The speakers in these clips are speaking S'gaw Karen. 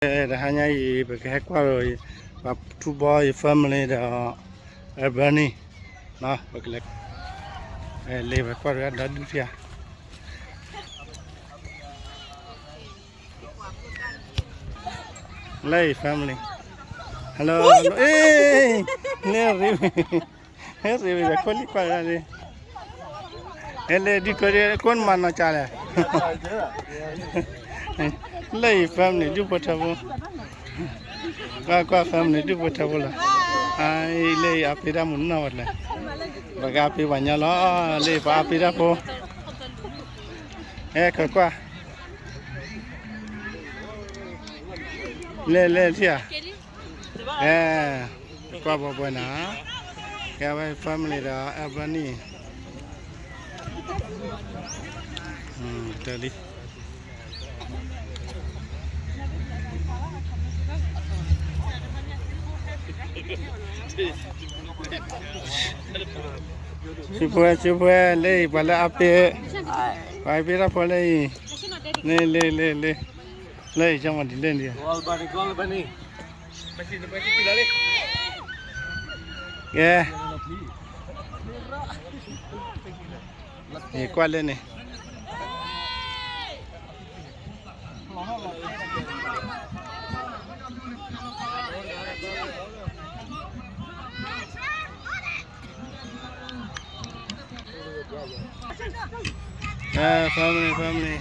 တဟါညါအံၤ ပကဟဲကွၢ်ဒီး ပှၤထူဘီယ family ဒီး Albany ပကလဲၤ လၢပကွၢ်ဒီး ဒီဒူၣ်ထံဧါ လၢအံၤ family hello လၢအံၤ ဟဲရ့ဝံၤဒီး ခိၣ်လံၢ်ကွၢ်ဒၣ်လံ ဟဲလၢဒုးကီဒုး ကိးနမၤနီၢ်ကၢ်လဲၣ် လၢအံၤ family ဒူၣ်ဖိထၢဖိ ကွၢ်ကွၢ် family ဒူၣ်ဖိထၢဖိလီၤ အံၤလၢအံၤ အပ့ၤတၢ်မုာ်နီၢ်ဝဲလဲၣ် ပကအပ့ၤပှၤညီလီၤ လၢအံၤ ပှၤအပ့ၤတၢ်ဖိ ဟဲခၢၣ်ကွၢ် လဲၤလဲၤထံၣ်ဧါ အဲ ကွၢ်ဘီဘီနၤ ကဲဝဲ family ဒီး Albany တၢ်လံ ဆူဖဲဆူဖဲလၢအံၤ ပှၤလၢအပ့ၤ ပှၤအပ့ၤတၢ်ဖိလၢအံၤ လၢလၢလၢလၢ လၢအံၤ ကမၤဒ်လဲၣ်န့ၣ် ကဲ ယကွၢ်လၢန့ၣ် family family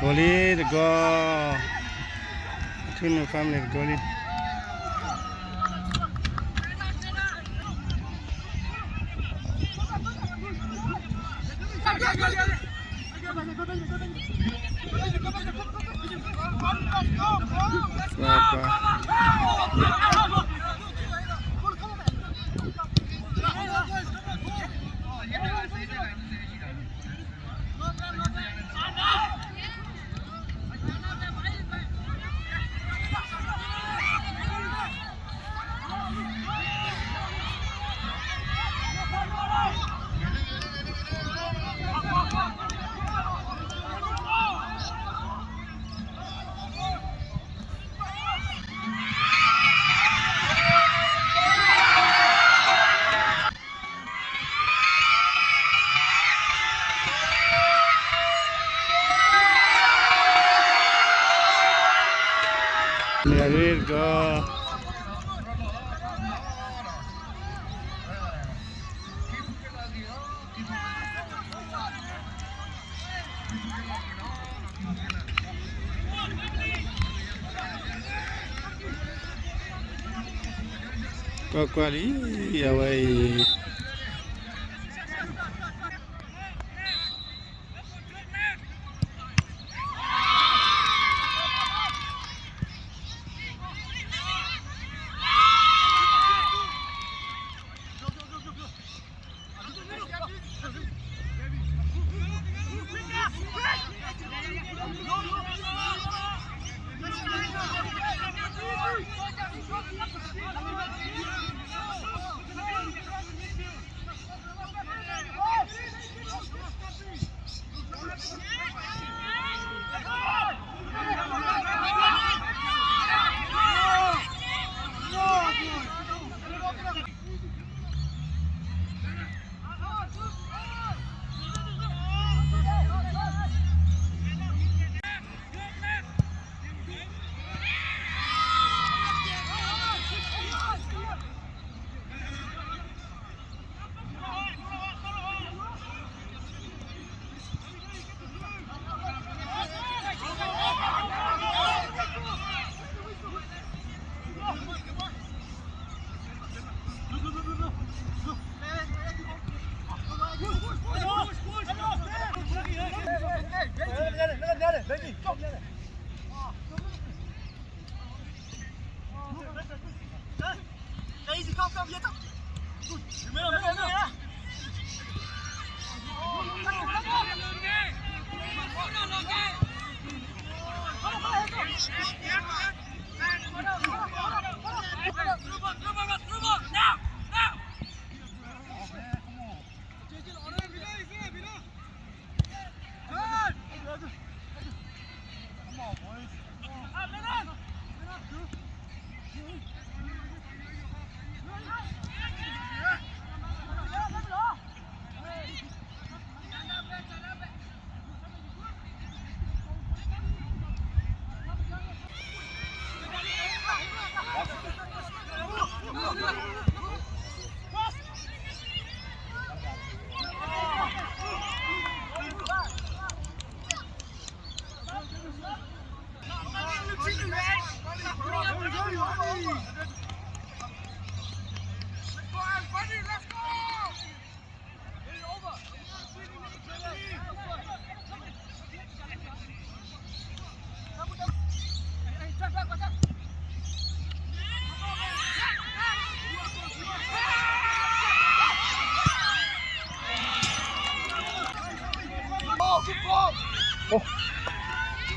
ဂိၤလံတဂီၤ အထူနု family တဂီၤလံ မ့ၢ်ရ့တကီ ကွၢ်ကွၢ်လံ အဝဲအံၤ Thank you.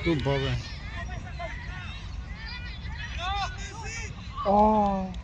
ဘီဝဲ, အိၣ်.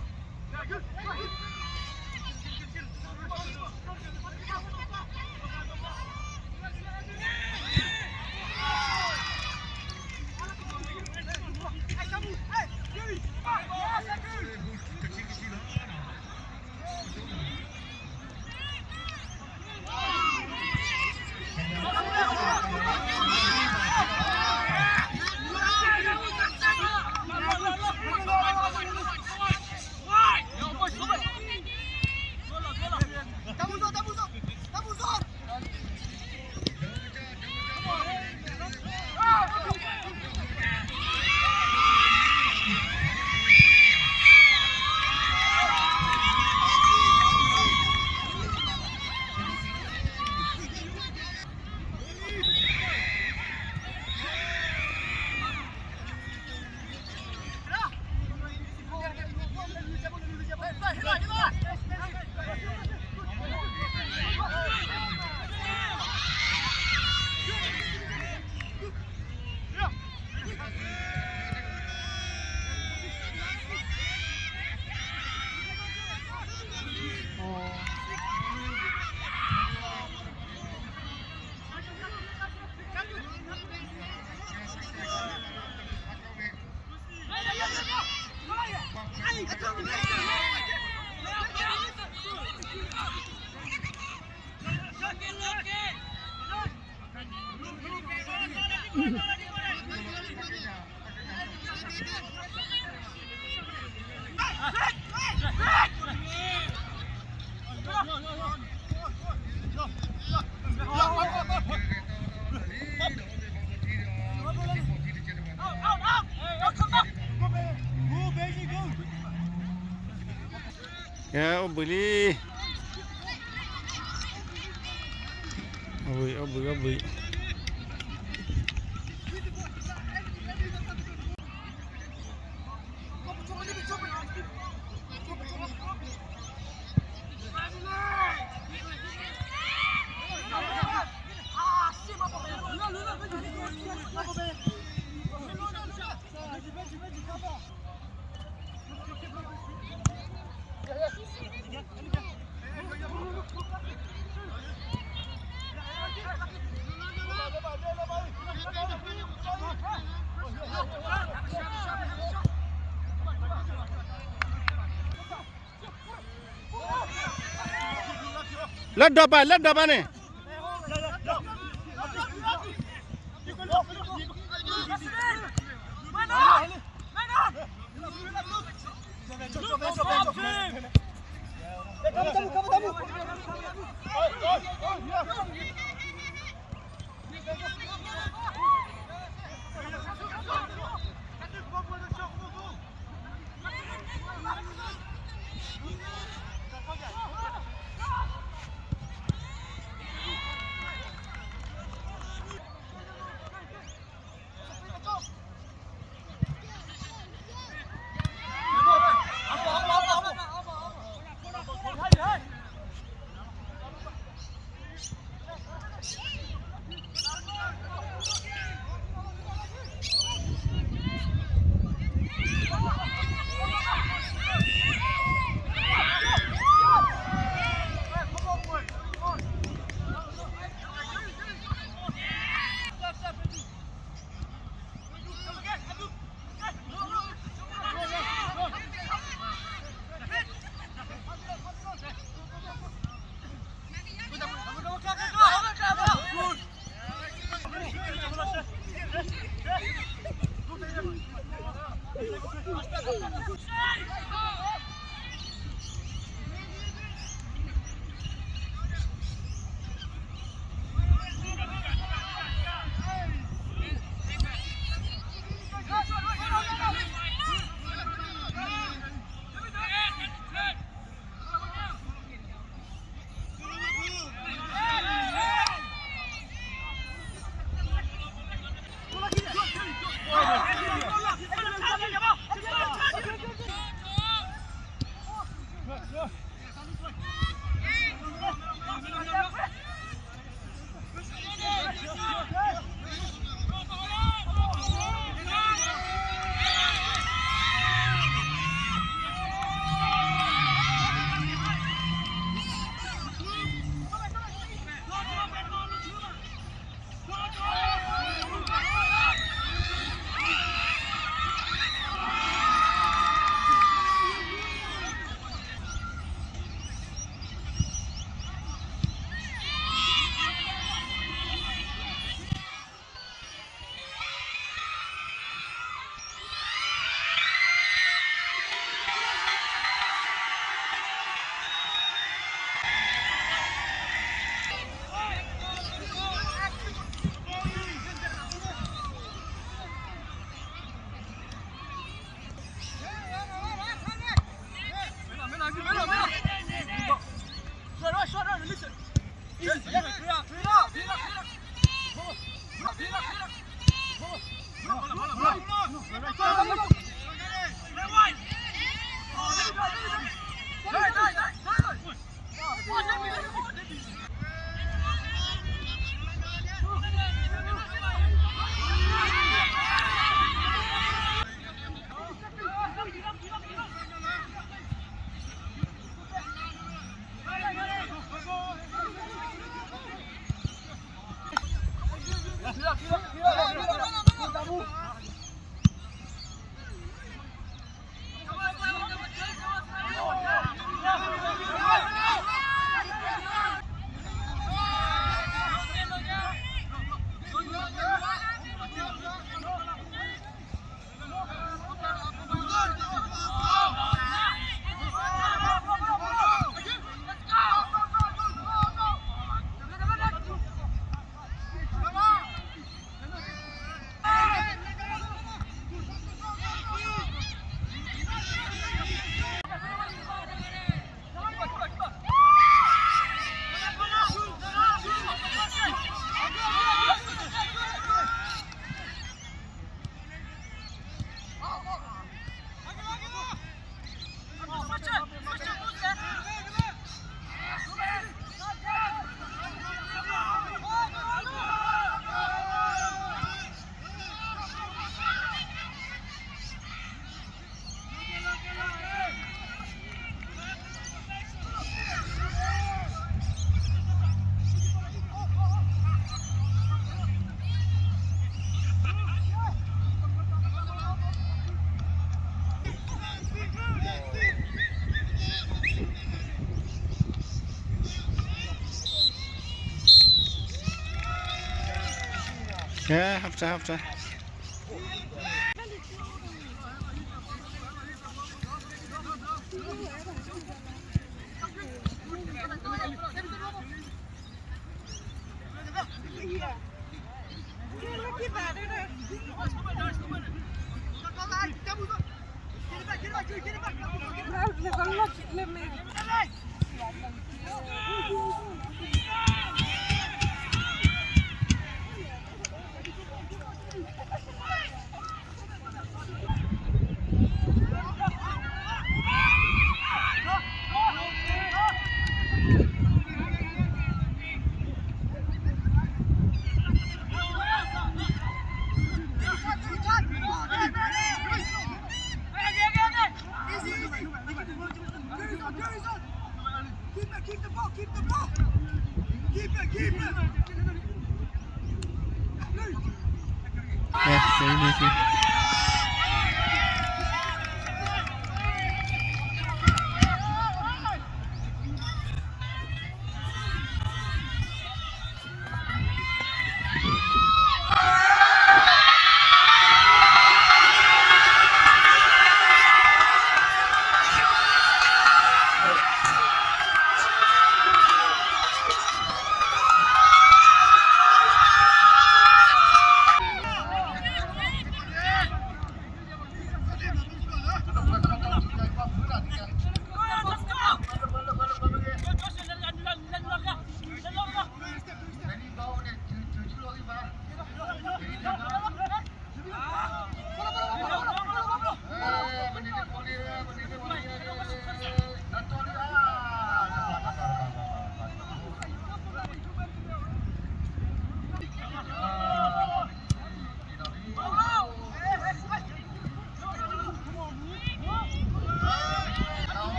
ကဲ အိၣ်ဘှံးလံ, အိၣ်ဘှံး အိၣ်ဘှံး အိၣ်ဘှံး. လၢဒီးပၤ လၢဒီးပၤန့ၣ်. Yeah, half time, half time.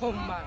Oh my.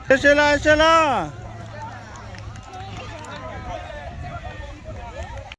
ရှဲရှဲလီၤ ရှဲလီၤ.